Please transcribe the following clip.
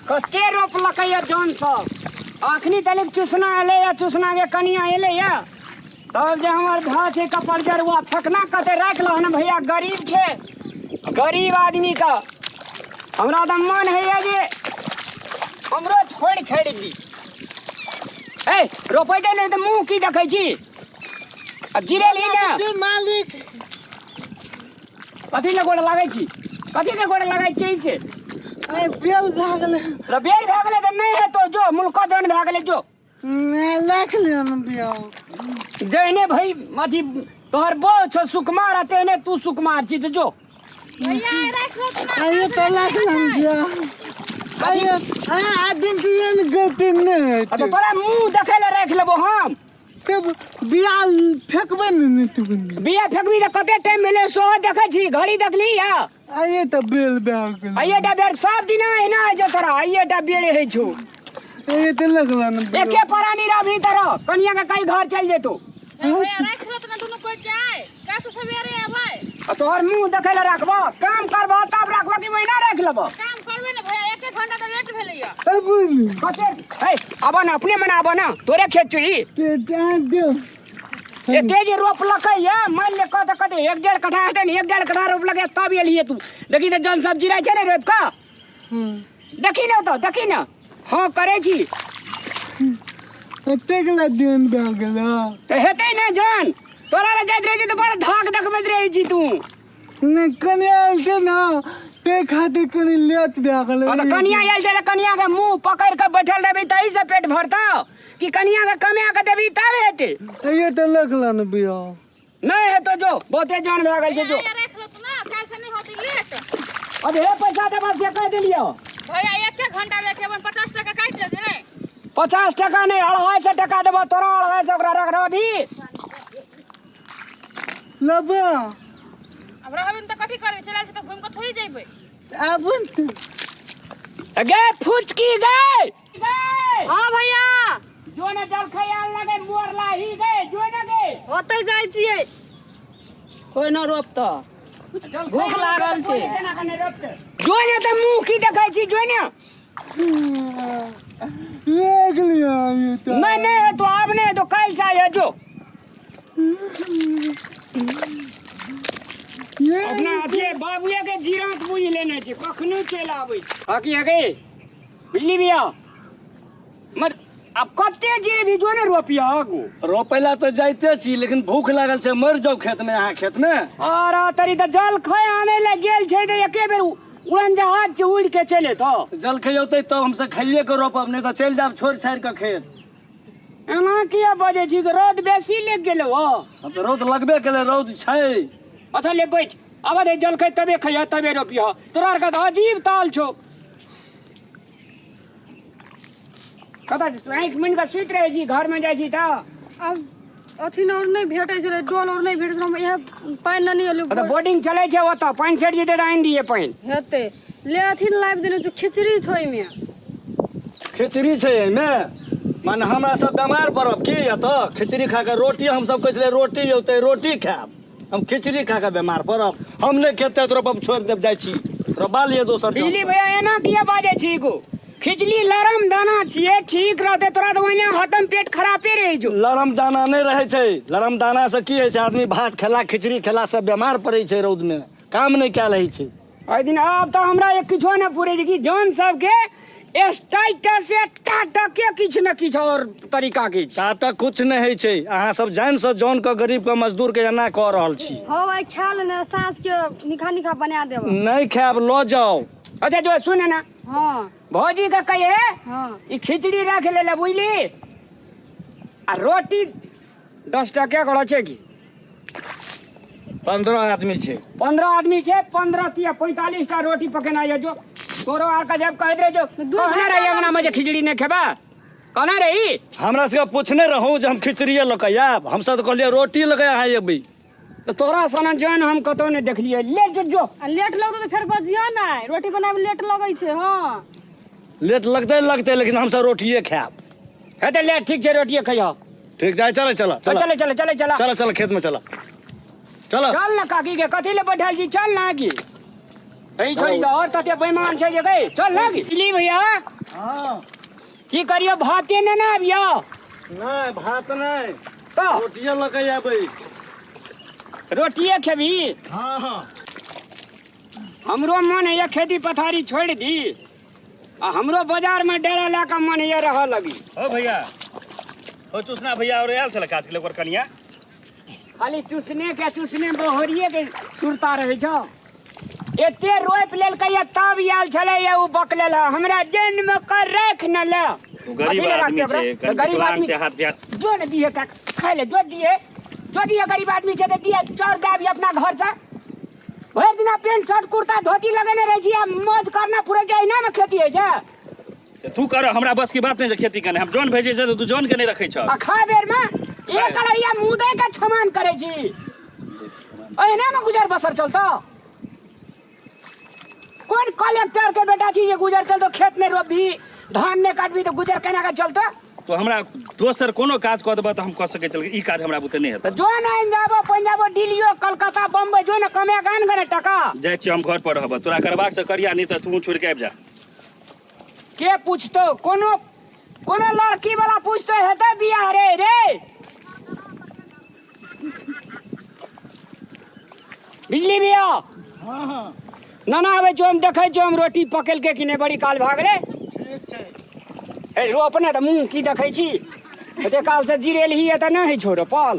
कते रोपलकै जन सब अखनी तलिक चुसना एलैया, चुसना के कनिया एलैया, तब जे हमर भाय छै कपड़ जरुआ फेकना कते राखि लहन भैया, गरीब छै, गरीब आदमी का हमरा तऽ मन होइया जे हमरो छोड़ि छाड़ि दी। ए रोपै दे नहि तऽ मुँह की देखै छी? आ जिरेली ने मालिक। कथी ले गोड़ लागै छी? कथी ले गोड़ लागै छी से? ए बेल भए गेलै। तऽ बेल भए गेलै तऽ नहि हेतौ, जो मुल्को जन भए गेलै जो। राख लियौ ने बियाह। जहने भई अथी तोहर बो छौ सुकुमार आ तेहने तू सुकुमार छी, तऽ जो। भैया राख लो तो ना। आइए तऽ राख लियौ बियाह। आइए आ दिन के एहन गलती नहि आ तऽ हेतै। तोरा मुँह देखै लए राखि लेबो हम। तब बिया फेकबै ने? नहि तऽ बिया फेकबी तऽ कते टाइम भेलै सेहो देखै छी? घड़ी देखली या? आइए तऽ बेल भए गेलै। आइए टा बेर, सब दिना एहिना होइ छौ तोरा, आइए टा बेर होइ छौ। आइए तऽ लगल ने बेल। एके परानी रहबही तर कनिया के कहीं घर चलि जेतौ। ए भैया राख लो तो ना, दुनू कोई के आए कैसे सवेरे आबै। आ तोहर मुँह देखै लए राखबो? काम करबो तब राखबो कि ओहिना राखि लेबो? काम करबै ने भैया, एक एक घंटा तऽ वेट भेलैया। अबू ने। कते हे आबऽ ने, अपने मने आबऽ ने, तोरे खेत छौ ई। ते दे। एते जे रोपलकै ये, मान ले कत कते 1-1.5 कट्ठा हेतै ने, 1-1.5 कट्ठा रोपलकै तब एलियै। तू देखी तऽ जन सब्जी रहै छै ने रोपि कऽ। देखी ने तऽ देखी ने, हँ करै छी। एतेक ला दिन भए गेल। तऽ हेतै ने जन, तोरा लग जाइत रहै छी तऽ बड़ धाक देखबैत रहै छी तू। नहि, कनिया आयल छै ने, ताहि खातिर कनि लेट भए गेलै। हँ तऽ कनिया आयल छै तऽ कनिया के मुँह पकड़ि कऽ बैठल रहबी तही से पेट भरतौ कि कनिया के कमा कऽ देबी तब हेतै? आइए तऽ लगल ने बियाह। नहि हेतौ जो, बहुते जन भए गेल छै, जो। भैया राख लो तो ना, काल से नहीं होती लेट। अब हे पैसा देबा से कहि देलियौ। भैया एक एक घंटा लेट अपन 50 टका काटि दे नहीं। 50 टका नहि, 250 टका देबो तोरा, 250 ओकरा रख रहबी। लेबै। अब रहबी तऽ कथी करबै? चलि आयल छै तऽ घुमि कऽ थोड़ी जेबै। आबू ने। गे फुचकी गे गे। हाँ भैया। जो ने जलखै आल लगे मोर लाही गे, जो ने गे। ओतै जाइ छियै। कोइ न रोपतऽ, भूख लागल छै। जो ने तऽ मुँह की देखै छी? जो ने। देख लियौ आइए तऽ। नहीं नहीं है तो आब नहीं है तो कल से आइए जो। ये अपना अथिए बाबुए के जीरात बुझि लेने छै, कखनो चलि आबै छै। हँ की है गे बिजली भैया मर आब कते जीरे भी जो ने रोपिया आगू। रोपै ला तऽ जाइते छी, लेकिन भूख लागल छै, मरि जाउ खेतमे, अहाँ खेतमे। और तरी तऽ जल खाय आनै लए गेल छै तऽ एके बेर उड़न जहाज छै उड़ि के चलि एतौ। जल खैयौतै तब हमसब खाइए के रोपब, नहि तऽ चलि जायब छोड़ि छाड़ि कऽ खेत। एना किया बजै छी? रौद बेसी लागि गेलौ हौ। हँ तऽ रौद लगबे केलै, रौद छै। अच्छा ले बैठ, आब दे जलखै तबे खैह तबे रोपिह। तोरा आरके तऽ अजीब ताल छौ। कतऽ आँखि मुनि कऽ सुति रहै छी घरमे जाइ छी तऽ? आब अथी और नहि भेटै छलै, डोल और नहि भेटै छलै, हम इएह पानि नहि एलै। तऽ बोर्डिंग चलै छै ओतऽ, पानि सटि जेतै तऽ आनि दियै पानि। हेतै ले अथी लाबि देने छौ, खिचड़ी छौ एहिमे। खिचड़ी छै एहिमे? माने हमरा सब बेमार पड़ब की एतऽ खिचड़ी खा कऽ? रोटी हमसब कहै छलियै रोटी औतै, रोटी खायब, हम खिचड़ी खा कऽ बेमार पड़ब? हम नहि खेत तेत रोपब, छोड़ि देब, जाइ छी, रोपा लिअ दोसर जन बिजली सँ। भैया एना किया बाजै छी गो? खिचड़ी लरम दाना छियै, ठीक रहतै। तोरा तऽ ओहिना हरदम पेट खरापे रहै छौ। लरम दाना नहि रहै छै। लरम दाना से की होइ छै? आदमी भात खेला खिचड़ी खेला से बेमार पड़ै छै, रौद मे काम नहि कयल होइ छै। एहि दिन आब तऽ हमरा एक किछो नहि पूरे छै कि जन सबके स्टाइटस से टाटके किछु ने किछु और तरीका के छै। टाटक कुछ नहि होइ छै। अहाँ सब जानि से जन के, गरीब के, मजदूर के एना कऽ रहल छी। हँ भाइ, खा लेने, साँझ के निखा निखा बना देब। नहि खायब, लऽ जाउ। अच्छा जो सुन ने। हाँ। भौजी के कहिए। हाँ। ई खिचड़ी रख ले ले बुझली, आ रोटी 10 टके करो छै की? 15 आदमी छै। 15 आदमी छै, 15 तिया 45 टा रोटी पकेना ये जो। तोरो आर के जब कहैत रहे जो दू कहने घंटा रही अंगना में जे खिचड़ी नहीं खेबा, कहने रही। हमरा सबके पूछने रहूं जे हम खिचड़िए लऽ कऽ आयब? हमसब तऽ कहलियै रोटी लऽ कऽ अहाँ एबै। तऽ तोरा सन जन हम कतौ नहि देखलियै। ले जो जो। आ लेट लगतौ तऽ फेर बजियौ ने, रोटी बनाबे लेट लगै छै। हाँ लेट लगतै लगतै, लेकिन हमसब रोटिए खायब। हेतै ले, ठीक छै, रोटिए खइह। ठीक छै, चल चल। चल चल चल चल चल। चल चल, खेत में चल चल। चल ना काकी के, कथी ले बैठल छी? चल ना की। एहि छोड़ी दऽ और तते बेईमान छै जे गई चल लग बिजली भैया। हाँ। की करियो, भाते ने ना आबियो? नहि, भात नहि। तऽ रोटिए लऽ के आबै। रोटिए खेबही? हाँ हाँ। हमरो मन होइए खेती पथारी छोड़ि दी आ हमरो बाजारमे डेरा लए कऽ मन होइए रहऽ लगी। ओ भैया, ओ चूसना भैया और आयल छलै काज के ओकर कनिया। खाली चूसने के चूसने बहोरिए के सुरता रहै छौ। एते रोपि लेलकै या तब आयल छलै या ओ बकलेल है हमरा जन्म कर राख न ले। तू गरीब अथी ने आदमी राखतै ओकरा? छै, तऽ कनि गरीब विकलांग आदमी छै, हाथ पैर जो ने दिहे का खाय ले, जो दिहे, जो दिहे। गरीब आदमी छै तऽ दिहे चाउर दे आबी अपना घर से। भरि दिना पेंट शर्ट कुर्ता धोती लगेने रहै छी आ मौज करना पूरे छै। एहिना मे खेती होइ छै? तऽ तू कर, हमरा बस की बात नहि छै खेती करने। हम जौन भेजै छै तऽ तू जौन के नहि रखै छह। आ खा बेर मे एक कलरिया मुँह दे के छमान करै छी। एहिना मे गुजर बसर चलतो? कोन कलेक्टर के बेटा छी जे गुजर चलतो? खेत नहि रोपबी, धान नहि काटबी तऽ गुजर केना के चलतो? तो हमरा दोसर कोनो काज कऽ देबह तऽ हम कऽ सकै छलियै, ई काज हमरा बुते नहि तऽ हेतै। जो ने जाबो पंजाबो, दिल्लियो, कलकत्ता, बम्बई, जो ने कमे गान गने टका। जाइ छियै हम, घर पर रहब। तोरा करबाक छै करिया, नहि तऽ तू छोड़ि के आबि जा। के पूछतो? कोनो कोनो लड़की वाला पूछतो हेतै बियाह रे रे बिजली बिया? हाँ हाँ। नाना आबै छौ, हम देखै छौ हम रोटी पकेलकै कि नहि। बड़ी काल भए गेलै। ठीक छै। ए रो अपने तऽ मुँह की देखै छी? एते काल से जिरेलही तऽ नहि होइ छौ रोपल।